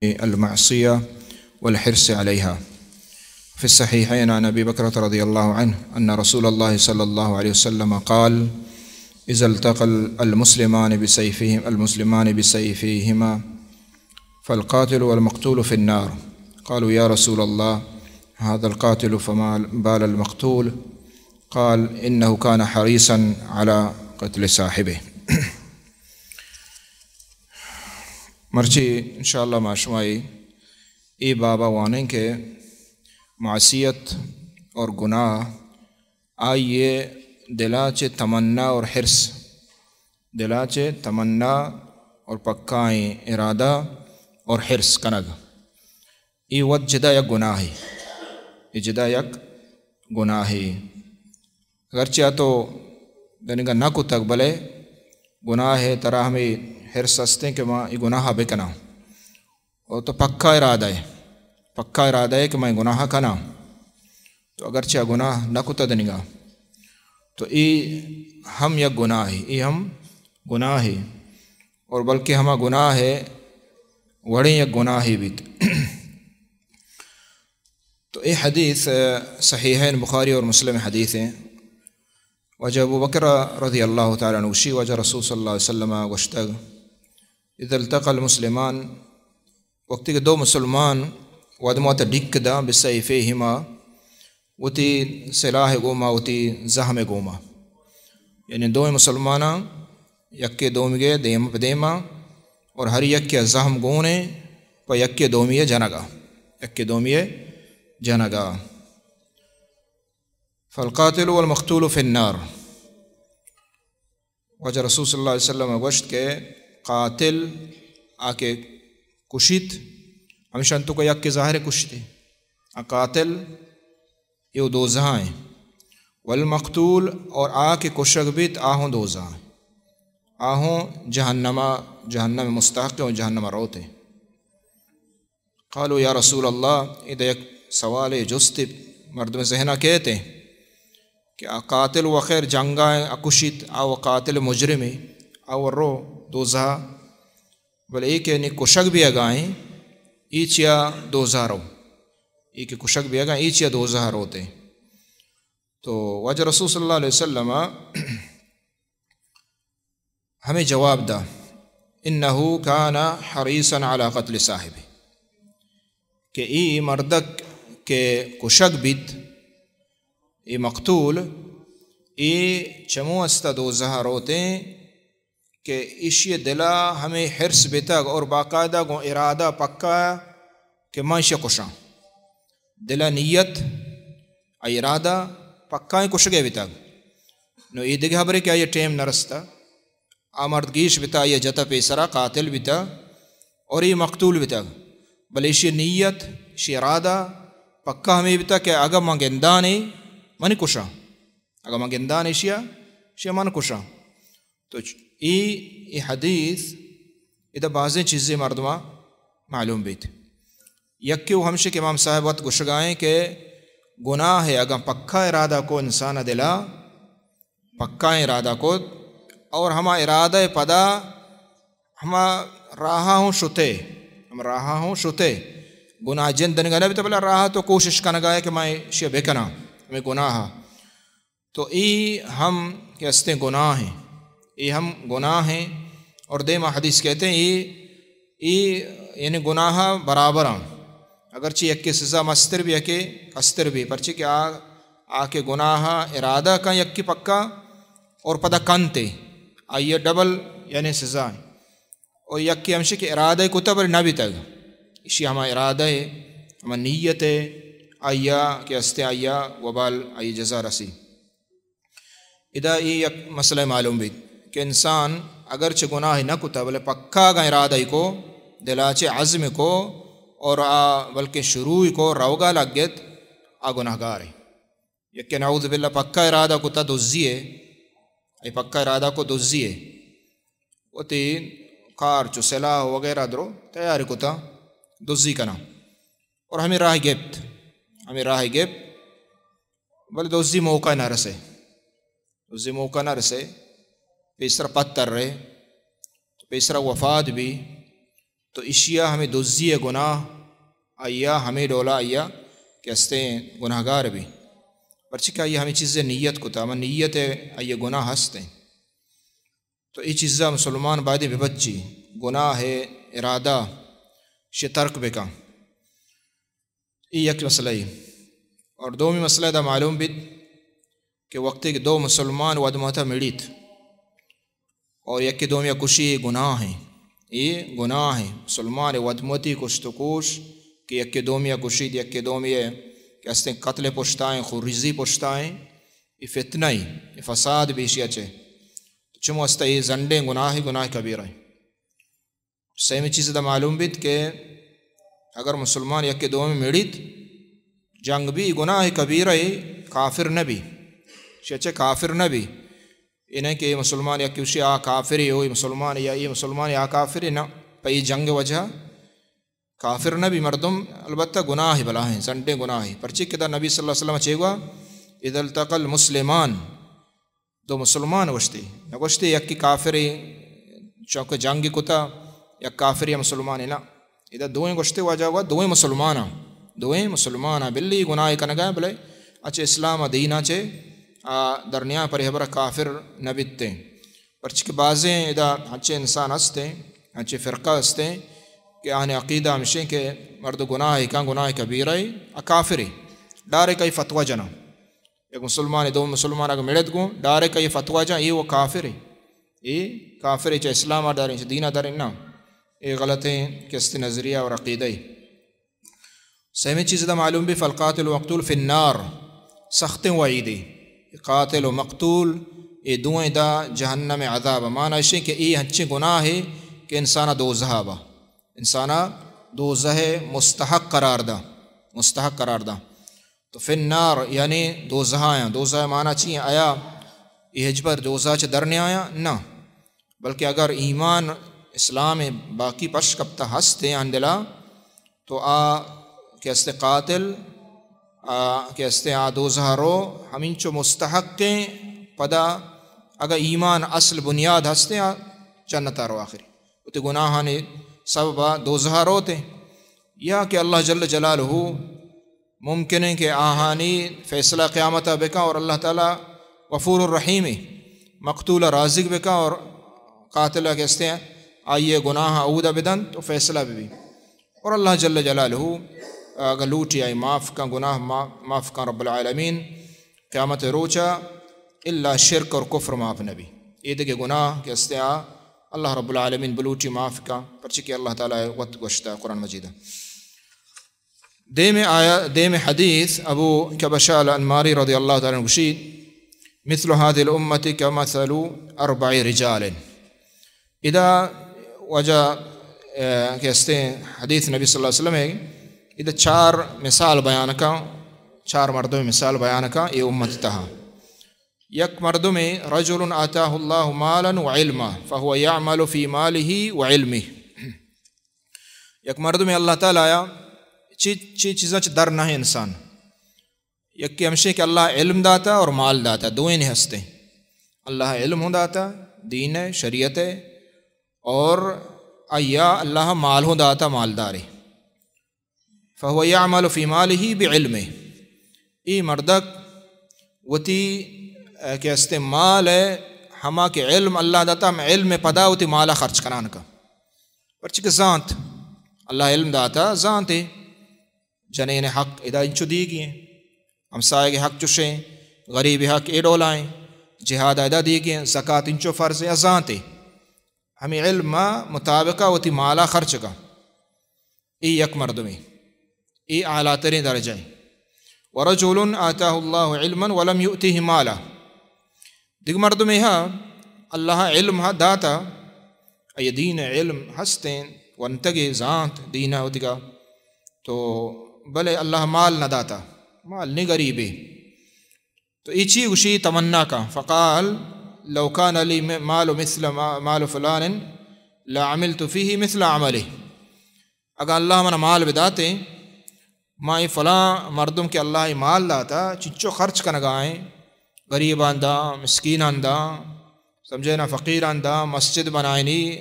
المعصية والحرص عليها. في الصحيحين عن أبي بكرة رضي الله عنه أن رسول الله صلى الله عليه وسلم قال: إذا التقى المسلمان بسيفهم، المسلمان بسيفيهما فالقاتل والمقتول في النار. قالوا: يا رسول الله، هذا القاتل فما بال المقتول؟ قال: إنه كان حريصا على قتل صاحبه. مرچی انشاءاللہ ما شمائی اے بابا وانیں کہ معصیت اور گناہ آئیے دلا چہ تمنا اور حرص، دلا چہ تمنا اور پکائیں ارادہ اور حرص کنگ، اے وت جدا یک گناہے، اے جدا یک گناہے۔ اگرچہ تو دنگا نہ کتگ، بلے گناہ ء ترا ہمے حرص استیں کہ ما اے گناہ ء بکناں۔ اور تو پکا ارادہ ہے، پکا ارادہ ہے کہ میں گناہ کناں۔ تو اگرچہ گناہ نہ کتہ دنگا، تو اے ہم یک گناہ ہے، اے ہم گناہ ہے۔ اور بلکہ ہما گناہ ہے، وڑیں یک گناہ ہے بیت۔ تو اے حدیث، آ، صحیحین بخاری اور مسلم حدیث ہیں۔ واجہ ابو بکر رضی اللہ تعالی عنہ گوشی، واجہ رسول صلی اللہ علیہ وسلم گوشتگ، اذا التقى المسلمان، وقتی کہ دو مسلمان وت مت ڈک دا، بسیفیہما، وتی سلاح گوما، وتی زہم گوما، یعنی دوئیں مسلماناں یکے دومیگے دیم پہ دیما اور ہر یکے زہم گونے پہ یکے دومی جنگا، یکے دومی جنگا۔ فالقاتل والمقتول في النار۔ واجہ رسول صلی اللہ علیہ وسلم گوشت کہ قاتل آ کہ کشیت، ہمیشان تو کہ یک ظاہر کشتے، آ قاتل یو دوزہا ہیں۔ والمقتول، اور آ کہ کشگ بیت، آ ہوں دوزہا ہیں، آ ہوں جہنما، جہنم مستحق اور جہنم روتے۔ قالوا یا رسول اللہ، ادا یک سوال جست مردم ذہنا کیتے کہ آ قاتل و خیر جنگا ہیں، آ کشیت، آ و قاتل مجرم ہیں، آ و رو دوزہا، بلے اے کہ نی کشگ بیگائیں، اے چیا دوزہا رو؟ اے کہ کشگ بیگائیں، اے چیا دوزہا روتے؟ تو واجہ رسول صلی اللہ علیہ وسلم ہمے جواب دا، انه كان حريصا على قتل صاحبه، کہ اے مردک کہ کشگ بیت، اے مقتول، اے چمو استا دوزہا روتیں کہ ایشی دلا ہمے حرص بیتگ اور باقاعدہ گوں ارادہ پکا کہ من ایشی کشاں۔ دلا نیت، آئی ارادہ پکائیں کشگے بیتگ۔ نو اے دگہ ہبرے کہ آئی ٹیم نہ رستہ، آ مرد گیش بیتہ، آئی جتہ پیسرا، قاتل بیتہ اور اے مقتول بیتگ۔ بلے ایشی نیت، ایشی ارادہ پکا ہمے بیتہ کہ اگہ من گندانے منی کشاں، اگہ من گندانے ایشیا، ایشیا من کشاں۔ تو چ-، اے، اے حدیث ادا بازیں چیزے مردماں معلوم بیت۔ یکے و ہمشی کہ امام صاحب وت گوشگائیں کہ گناہ ہے اگاں پکا ارادہ کو انسان دلا، پکا ارادہ کو اور ہما ارادہ پدا ہما راہا ہوں شتے، ہما راہا ہوں شتے، گناہ جند دنگا نہ بیتا، بلے راہ تو کوشش کنگا ہے کہ میں شی بکناں، ہمیں گناہ۔ تو اے ہم کہ استیں گناہ ہیں، اے ہم گناہ ہیں۔ اور دیما حدیث کہتے ہیں، اے، اے یعنی گناہ برابر ہیں، اگرچہ یکے سزا مستر بھی، یکے کستر بھی، پرچہ کہ آ، آ کہ گناہ ارادہ کن یکے پکا اور پدا کنتے، آئیے ڈبل یعنی سزا ہیں۔ اور یکے ہمشی کہ ارادہ کتا بلے نہ بیتگ، ایشی ہما ارادہ ہے، ہما نیت ہے، آئیا کہ استیں آئیا وبال، آئی جزا رسی۔ ادا اے یک مسئلہ معلوم بیت کہ انسان اگرچہ گناہ نہ کتا، بلے پکا اگاں ارادہ کو، دلا چہ عزم کو اور آ بلکہ شروع کو، روگا لگت، آ گناہگار ہے۔ یکے نعوذ باللہ پکا ارادہ کتا دزی ہے، اے پکا ارادہ کو دزی ہے، وتی کار چو سلاح وغیرہ درو تیار کتا دزی کنا اور ہمیں راہ گپت، ہمیں راہ گپت، بلے دزی موقع نہ رسے، دزی موقع نہ رسے، پیسرا پتر رہے، پیسرا وفات بھی، تو اشیا ہمے دزی ءِ گناہ، آیا ہمے ڈولا آیا کہ استیں گناہگار بی، پرچہ کہ آیا ہمے چیز ءِ نیت کتا، ہما نیت ءِ آیا گناہ ہستیں۔ تو اے چیزا مسلمان بایدیں ببچی، گناہ ءِ ارادہ شے ترک بکن۔ اے یک مسئلہ اے۔ اور دومی مسئلہ ادا معلوم بیت کہ وقتی کہ دو مسلمان ودموتا مڑیت اور یکے دومیا کشی، اے گناہ ایں، اے گناہ ایں۔ مسلمان ودموتی کشت و کوش کہ یکے دومیا کشیت، یکے دومیا کہ استیں قتل پشتائیں، خون ریزی پشتائیں، اے فتنہ ایں، اے فساد بی اشیا چہ۔ چمو است اے زنڈیں گناہ، گناہ کبیرہ ایں۔ سیمی چیز ادا معلوم بیت کہ اگر مسلمان یکے دومی مڑیت، جنگ بی، گناہ کبیرہ اے، کافر نبی، شچے کافر نبی۔ اے نہ کہ اے مسلمان یکے گوشی آ کافرے، او اے مسلمان یا اے مسلمان یا کافرے، نہ، پہ اے جنگ وجہ کافر نبی مردم، البتہ گناہ بلاہیں، زنڈیں گناہ۔ پرچے کہ دا نبی صلی اللہ علیہ وسلم چے گوا، اذا التقى المسلمان، دو مسلمان گوشتے، نہ گوشتے یکے کافرے، چونکہ جنگ کتا، یک کافرے یا مسلمانے، نہ۔ ادا دوئیں گوشتے واجہ گوا، دوئیں مسلماناں، دوئیں مسلماناں، بلے گناہ کنگا، بلے اچ اسلام دینا چے، آ، درنیا پر ہبر کافر نہ بیتے۔ پرچہ کہ بازیں ادا ہنچے انسان ہستیں، ہنچے فرقہ ہستیں کہ آہانی عقیدہ ہمشیں کہ مرد گناہ کن، گناہ کبیرہ اے، آ کافرے، ڈائریکٹ آئی فتویٰ جناں۔ یک مسلمانے دو مسلمان اگہ مڑت گوں، ڈائریکٹ آئی فتویٰ جاں، اے وہ کافرے، اے کافرے، چہ اسلام آ دریں، چہ دین آ دریں، نہ۔ اے غلطیں کہ است نظریہ اور عقیدہ اے۔ سیمی چیز دا معلوم بی، فالقاتل والمقتول فی النار، سختیں وعیدے۔ قاتل و مقتول، اے دوئیں دا جہنم عذاب۔ معنی اشیں کہ اے ہنچیں گناہے کہ انسانا دوزہا با، انسانا دوزہ مستحق قرار دا، مستحق قرار دا۔ تو فی النار یعنی دوزہایاں۔ دوزہ معنی چی ایں؟ آیا اے ہچبر دوزہ چہ در نیایاں؟ نہ۔ بلکہ اگر ایمان، اسلام باقی پش کپتا ہستیں آہان دلا، تو آ کہ استیں قاتل، آ کہ استیں آ دوزہ رو، ہمینچو مستحقیں۔ پدا اگہ ایمان اصل بنیاد ہستیں، آ جنتا رو آخری۔ وتی گناہانی سببا دوزہا روتیں، یا کہ اللہ جل جلالہ ممکن ایں کہ آہانی فیصلہ قیامتا بکن اور اللہ تعالی غفور الرحیم ایں، مقتولا رازق بکن اور قاتلا کہ استیں آئی گناہ اودا بدنت و فیصلہ ببی۔ اور اللہ جل جلالہ اگہ لوٹی آئی معاف کن، گناہ ما-، معاف کن رب العالمین۔ قیامت روچا الا شرک اور کفر معاف نبی۔ اے دگہ گناہ کہ استیں آ اللہ رب العالمین بلوٹی معاف کن، پرچہ کہ اللہ تعالی وت گوشتا قرآن مجیدا۔ دیم آیا، دیم حدیث ابو کبشہ الانماری رضی اللہ تعالی عنہ گوشی، مثل هذه الامة كمثل اربع رجال۔ ادا واجہ، اے، کہ استیں حدیث نبی صلی اللہ علیہ وسلم ایں، ادا چار مثال بیان کن، چار مردم مثال بیان کن اے امت تہا۔ یک مردمے، رجل آتاه الله مالا وعلما فهو يعمل في ماله وعلمه۔ یک مردمے اللہ تعالی آیا چی، چی چیزاں چہ در نہ انسان۔ یکے ہمشیں کہ اللہ علم داتا اور مال داتا، دوئیں ہستیں۔ اللہ علم ہوں داتا، دین ہے، شریعت ہے، اور آیا اللہ مال ہوں داتا، مالدارے۔ فهو يعمل في ماله بعلمه۔ اے مردک وتی، اے، کہ استیں مال ہے، ہما کہ علم اللہ داتا، ہم علم پدا وتی مالا خرچ کنان کا۔ پرچہ کہ زانت، اللہ علم داتا، زانتے۔ جنین حق ادا انچو دیگی ایں، ہمسائگ حق چوشیں، غریب حق اے ڈولائیں، جہاد ادا دیگی ایں، زکات انچو فرض ایں، زانتے۔ ہمیں علم مطابقہ وتی مالا خرچ کا۔ اے یک مردمے، اے اعلیٰ تریں درجہ ایں۔ ورجل آتاه الله علما ولم يؤته مالا۔ دگہ مردمے ہا اللہ علم ہا داتا، اے دین علم ہستیں، ونتگے زانت دین وتیگا، تو بلے اللہ مال نہ داتا، مال نی، غریبے۔ تو اے چی گوشی تمنا کا، فقال لو كان لي مال مثل ما-، مال فلان لعملت فيه مثل عمله۔ اگاں اللہ منا مال بداتے، ما اے فلاں مردم کہ اللہ اے مال داتا، چنچو خرچ کنگا ایں، غریبان داں، مسکینان داں، سمجھے نا، فقیران داں، مسجد بنائینی،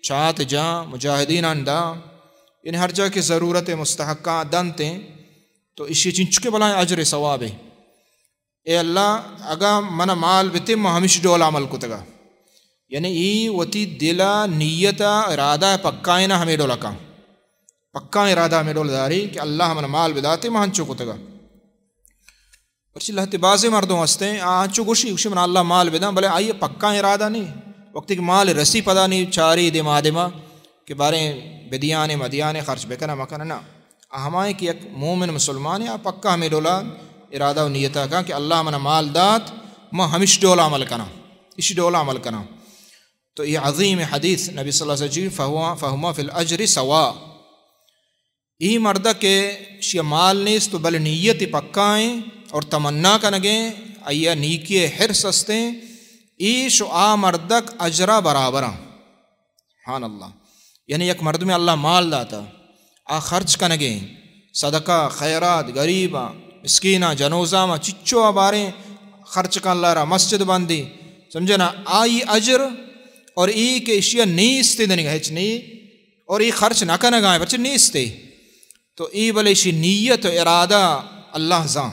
چات جاں، مجاہدینان داں، یعنی ہر جاہ کہ ضرورت مستحقاں دنت ایں، تو اشی چنچکے بلائیں اجر ثوابے۔ اے اللہ، اگاں من مال بتے، من ہمیش ڈول عمل کتگا۔ یعنی ای وتی دل ء نیت ء ارادہ ء پکائیں نا ہمے ڈول کن۔ پکائیں ارادہ ہمے ڈول داری کہ اللہ من مال بداتے، من ہنچو کتگا۔ پرچی لہتے بازیں مردم ہستیں، آ انچو گوشی، گوشی من اللہ مال بداں، بلے آئی پکا ارادہ نہیں۔ وقتی کہ مال رسی پدا نہیں چاری دے مادما کہ باریں بدیانے مدیانے خرچ بکنا مکنا، نہ۔ آ ہمائیں کہ یک مومن مسلمانے، آ پکا ہمیں ڈولا ارادہ و نیتا کن کہ اللہ منا مال دات، ما ہمش ڈولا عمل کنا، اسی ڈولا عمل کنا۔ تو یہ عظیم حدیث نبی صلی اللہ علیہ وسلم جی، فہو، فہما فی الاجر سوا۔ ای مردہ کہ شی مال نیست و بلے نیت پکا ایں اور تمنا کنگیں، آیا نیکی حرص استیں، ایش و آ مردک اجرا برابراں۔ سبحان اللہ۔ یعنی یک مردمے اللہ مال داتا، آ خرچ کنگیں، صدقہ، خیرات، غریباں، مسکیناں، جنوزاماں، چچو آ باریں خرچ کن اللہ را مسجد بندی، سمجھنا، آئی اجر اور ای کہ اشیا نیست دنگا ہچ نہیں، اور ای خرچ نہ کنگا ایں، پرچہ نیستے۔ تو ای بلے اشی نیت و ارادہ اللہ زان۔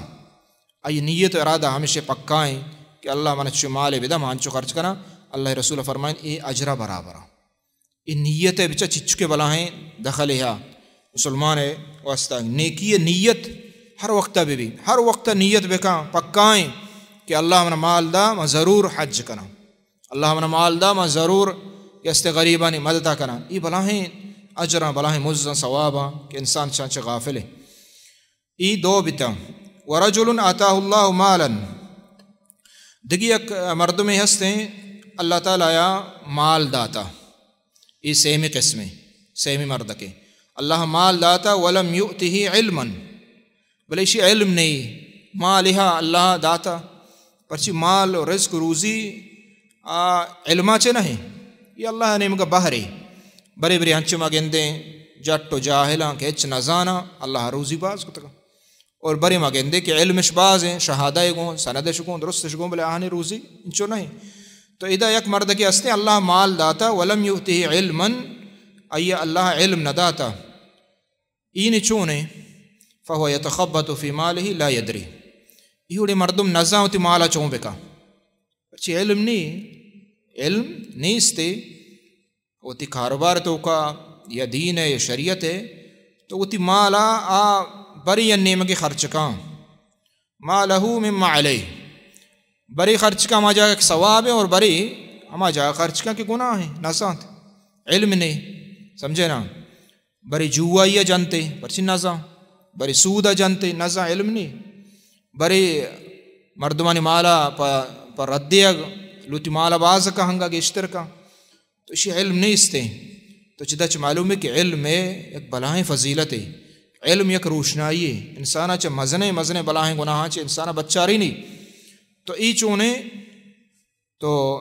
آئی نیت و ارادہ ہمیشہ پکا ایں کہ اللہ من چو مالے بدا، من انچو خرچ کنا۔ اللہ رسول فرمائیں، ای اجرا برابر۔ ای نیت بچا چچکے بلاہیں دخلے ہا مسلمان واسطہ۔ نیکی نیت ہر وقت بہ بی، ہر وقت نیت بکاں پکا ایں کہ اللہ من مال دا، من ضرور حج کنا۔ اللہ منا مال دا، ما ضرور کہ است غریبانی مددا کناں۔ ای بلاہیں اجراں، بلاہیں مزاں، ثواباں کہ انسان چانچہ غافل ہے۔ ای دو بتاں۔ ورجل آتاہ اللہ مالا، دگی یک مردمے ہستیں، اللہ تعالی آیا مال داتا۔ ای سیمی قسمے، سیمی مردکے۔ اللہ مال داتا، ولم یؤتہ علما، بلے ایشی علم نہیں، مالہا اللہ داتا۔ پرچی مال و رزق و روزی آ علما چے نہیں، یہ اللہ نیمگا بہرے۔ برے برے ہنچے ما گندیں جٹ و جاہلاں کہ ہچ نزاناں، اللہ روزی باز کتگا۔ اور برے ما گندیں کہ علمش باز ہیں، شہادہ گوں، سندش گوں، درستش گوں، بلے آہانی روزی انچو نہیں۔ تو ادا یک مردکے ہستیں، اللہ مال داتا، ولم یؤتہ علما، آئی اللہ علم نہ داتا۔ اینی چونیں؟ فہو یتخبط فی مالہ لا یدری۔ ایہوڑے مردم نزاں وتی مالا چون بکا۔ پرچی علم نی، علم نیستے۔ وتی کاروبار توکا یا دین ہے یا شریعت ہے، تو وتی مالا آ بری نیمگے خرچ کاں۔ ما لہ مما علیہ۔ بری خرچ کاں ہما جاگہ کہ ثواب ہے اور بری ہما جاگہ خرچ کاں کہ گناہ ہے، نزانت۔ علم نے، سمجھے نا؟ برے جوائیا جنتے، پرچی نزاں۔ برے سودا جنتے، نزاں، علم نی۔ برے مردمانی مالا پہ، پہ ردیگ، لوٹی مالا باز کہنگا گیشتر کا۔ تو اشی علم نیستے۔ تو چدا چہ معلوم ہے کہ علم ہے یک بلاہیں فضیلت ہے۔ علم یک روشنائی ہے۔ انسانا چہ مزنے، مزنے بلاہیں گناہاں چہ انسانا بچاری نی۔ تو ای چونے تو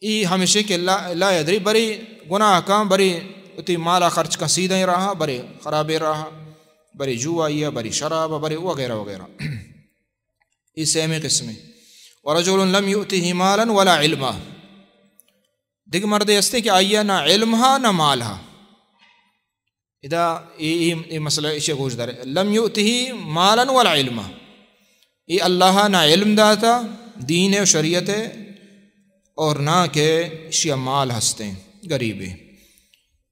ای ہمیشیں کہ لا، لا یدری، بری گناہ کاں، بری وتی مالا خرچ کاں سیدھیں راہا، بری خرابیں راہا، بری جوائیا، بری شرابا، بری وغیرہ وغیرہ۔ ای سیمی قسمے۔ ورجل لم یؤتہ مالا ولا علما۔ دگہ مردے ہستے کہ آئیا نہ علم ہا نہ مال ہا۔ ادا اے، اے، اے مسئلہ ایشی گوش دارے۔ لم یؤتہ مالا ولا علما۔ اے اللہ نہ علم داتا، دین و شریعت ہے، اور نہ کہ ایشی مال ہستیں، غریبے۔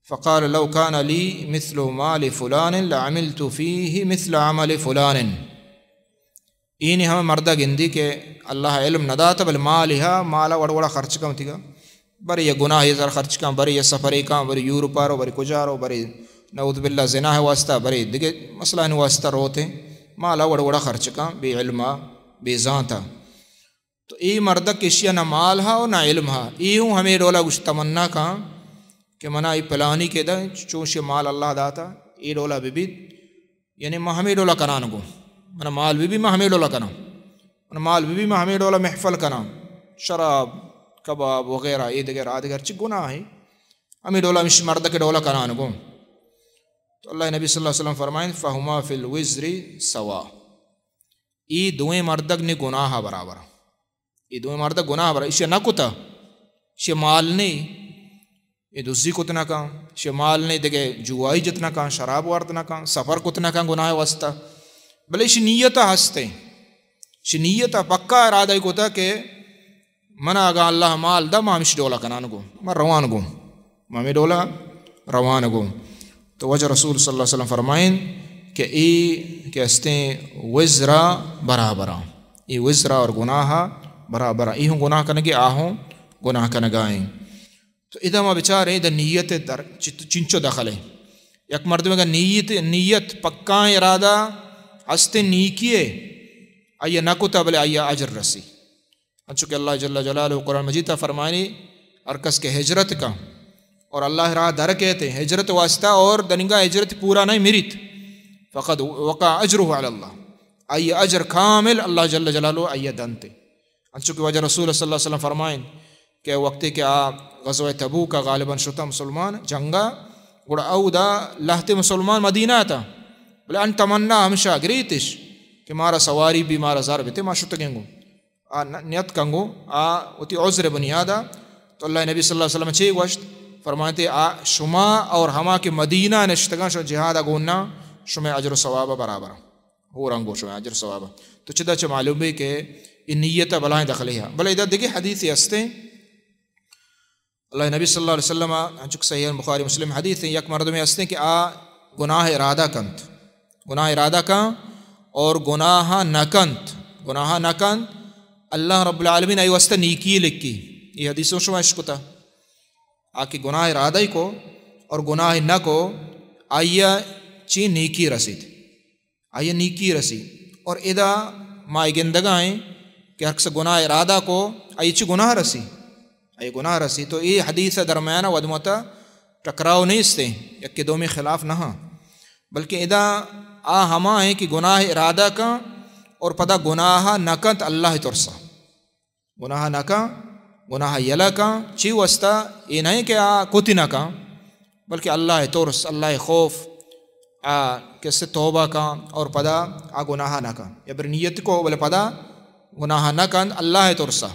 فقال لو کان لی مثل مال فلان لعملت فیہ مثل عمل فلان۔ اینی ہمے مردا گندی کہ اللہ علم نہ داتا، بلے مالہا، مالا وڑ وڑا خرچ کاں وتیگا۔ برے یا گناہے زر خرچ کاں، برے یا سفرے کاں، برے یورپا رو، برے کجا رو، برے نعوذ باللہ زناہ واسطہ، برے دگہ مسئلہ واسطہ روتے۔ مالا وڑ وڑا خرچ کاں، بے علما، بے زانتا۔ تو اے مردک ایشیا نہ مال ہا و نہ علم ہا۔ اے ہوں ہمے ڈولا گوش تمنا کاں کہ منا اے پلانی کہ دا، چوشے مال اللہ داتا، اے ڈولا بہ بیت۔ یعنی ما ہمے ڈولا کنان گوں۔ منا مال بہ بی، ما ہمے ڈولا کناں۔ منا مال بہ بی، ما ہمے ڈولا محفل کناں۔ شراب، کباب وغیرہ، اے دگہ را دگہ ہرچی گناہ ہے۔ ہمے ڈولا مش مردک ڈولا کنان گوں۔ تو اللہ نبی صلی اللہ علیہ وسلم فرمائیں، فہما فی الوزر سوا۔ ای دوئیں مردگ نے گناہ برابر۔ ای دوئیں مردگ گناہ برابر۔ ایشی نہ کتا۔ ایشی مال نے۔ اے دزی کت نہ کن، شے مال نے دگہ جوائی جت نہ کن، شراب وارت نہ کن، سفر کت نہ کن گناہ واسطہ۔ بلے شے نیت ہستے، شے نیت پکا ارادہ کتا کہ من اگاں اللہ مال دا، ما ہمش ڈولا کنان گو، ما روان گو، ما ہمیں ڈولا روان گو۔ تو واجہ رسول صلی اللہ علیہ وسلم فرمائیں کہ اے کہ استیں وزرا برابراں، اے وزرا اور گناہ برابراں، اے ہوں گناہ کنگے، آ ہوں گناہ کنگائیں۔ تو ادا ما بچاریں، ادا نیت در چت-، چنچو دخل ہے۔ یک مردم اگر نیت، نیت پکائیں ارادہ ہستیں نیکی ہے، آئی نہ کتا بلے آئی اجر رسی۔ انچو کہ اللہ جل جلالہ قرآن مجید تا فرمانی، ہر کس کہ ہجرت کا اور اللہ راہ در کہتے ہجرت واسطہ اور دنگا ہجرت پورا نہیں مریت، فقد وقع اجرہ علی اللہ، آئی اجر کامل اللہ جل جلالہ آئی دنتے۔ انچو کہ واجہ رسول صلی اللہ علیہ وسلم فرمائیں کہ وقتی کہ آ غزوہ تبوک غالباً شتا مسلمان جنگا، گڑا اودا لہتے مسلمان مدینہ تا، بلے ان تمنا ہمشا گریتش کہ مارا سواری بی، مارا زر بیتے، ما شتگیں گو۔ آ ن-، نیت کنگو، آ وتی عذر بنیادا۔ تو اللہ نبی صلی اللہ علیہ وسلم چے گوشت؟ فرمائتے، آ شما اور ہما کہ مدینہ نشتگاں، شما جہاد گون نہ، شما اجر و ثواب برابر۔ ہو رنگو شما اجر ثواب۔ تو چدا چہ معلوم بی کہ اے نیت بلائیں دخلے ہا۔ بلے ادا دگہ حدیث ہستیں۔ اللہ نبی صلی اللہ علیہ وسلم، انچک صحیح بخاری مسلم حدیث ہیں، یک مردمے ہستیں کہ آ گناہ ارادہ کنت، گناہ ارادہ کن اور گناہ نہ کنت، گناہ نہ کنت، اللہ رب العالمین آئی واسطہ نیکی لکھی۔ یہ حدیثوں شما اشکتا، آ کہ گناہ ارادہ ہی کو اور گناہ نہ کو، آئی چی نیکی رسیت۔ آئی نیکی رسی۔ اور ادا ما اے گندگا ایں کہ ہر کس گناہ ارادہ کو، آئی چی گناہ رسی؟ آئی گناہ رسی۔ تو اے حدیث درمیان ودمتا ٹکراؤ نیستے، یکے دومی خلاف نہ ہاں۔ بلکہ ادا آ ہما ہیں کہ گناہ ارادہ کن اور پدا گناہ نہ کنت اللہ ترسا۔ گناہ نہ کن، گناہ یلہ کن، چی واسطہ؟ اے نہیں کہ آ کتی نہ کن، بلکہ اللہ ترس، اللہ خوف، آ کسے توبہ کن اور پدا آ گناہ نہ کن۔ یا بر نیت کو، بلے پدا گناہ نہ کن، اللہ ترسا۔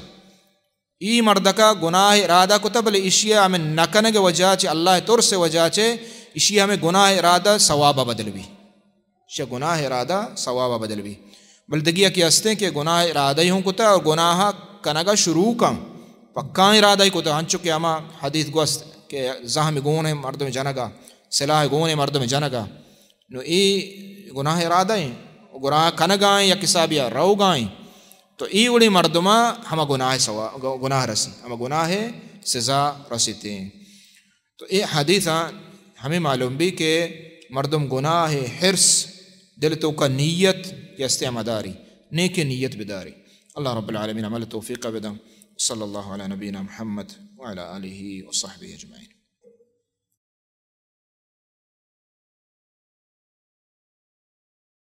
ای مردکا گناہ ارادہ کتا، بلے اشیا ہمیں نہ کنگ وجہ چے، اللہ ترس وجہ چے، اشیا ہمیں گناہ ارادہ ثواب بدل بی۔ شہ گناہ ارادہ ثواب بدل بی۔ بل دگی یکی ہستیں کہ گناہ ارادہ ہی ہوں کتا اور گناہ کنگا شروع کن، پکا ارادہ ہی کتا، ہنچو کہ ہما حدیث گوست کہ زہم گون ہے مردم جنگا، سلاح گون ہے مردم جنگا۔ نو اے گناہ ارادہ ہیں، گناہ کنگا ہیں، یک حسابیا روگا ہیں۔ تو اے وڑیں مردما ہما گناہ سوا-، گناہ رسی، ہما گناہ سزا رسیتے ہیں۔ تو اے حدیثاں ہمیں معلوم بی کہ مردم گناہ حرص دل توکا نیت کہ استیں ہما داری، نیکیں نیت بداری۔ اللہ رب العالمین عمل توفیق بدن۔ صلی اللہ علی نبینا محمد وعلی آلہ وصحبہ اجمعین۔